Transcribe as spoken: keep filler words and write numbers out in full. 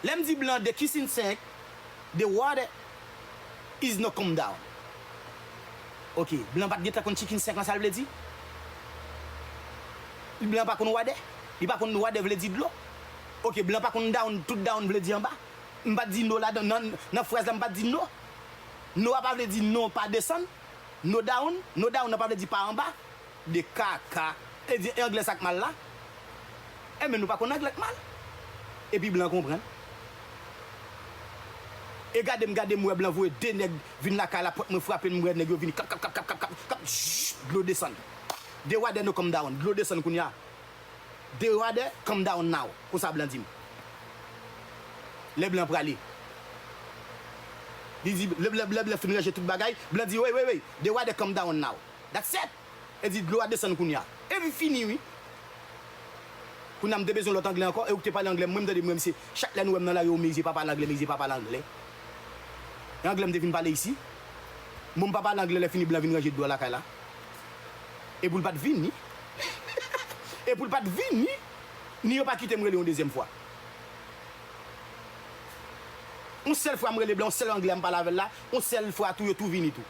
Lè m di blan the kitchen sink, the water is no come down. Ok, blan pa t gentan konn chicken sink lan sa l vle di? Blan pa konn wadè? Li pa konn wadè vle di dlo? Ok, blan pa konn down, tout down vle di anba? M pa t di no ladan, nan, nan fraz la m pa t di no. No a pa vle di no pa desann. No down, no down nan pa vle di pa anba. De kaka. E di anglè sa k mal la? Enben nou pa konn anglè k mal. Epi blan konprann. E gade m, gade m wè blan voye de nèg vin lakay la, pòt mwen frape, m wè nèg yo vini kap, kap, kap, kap, kap, kap, kap, shh, dlo desann. De wadè no come down, dlo desann kounye a. De wadè come down now, konsa blan di m. Lè blan prale. Li di, lè, lè, lè blan fin ranje tout bagay, blan di, wey, wey, wey, de wadè come down now. That's it! E di, dlo a desann kounye a. E li fini, wi. Kounye a m te bezwen lòt anglè ankò, e ou ki te pale anglè, mwen m tande mwen, misye, chak lè nou wè m nan lari, o, Meyze pa pale anglè, Meyze pa pale anglè. E anglè m te vin pale isi. Bon, m pa pale anglè, lè fini blan vin ranje dlo a lakay la. E pou l pa t vini. E pou l pa t vini, ni yo pa kite m rele yon dezyèm fwa. Yon sèl fwa m rele blan, yon sèl anglè a m pale avè l la, yon sèl fwa tou, yo tou vini tou.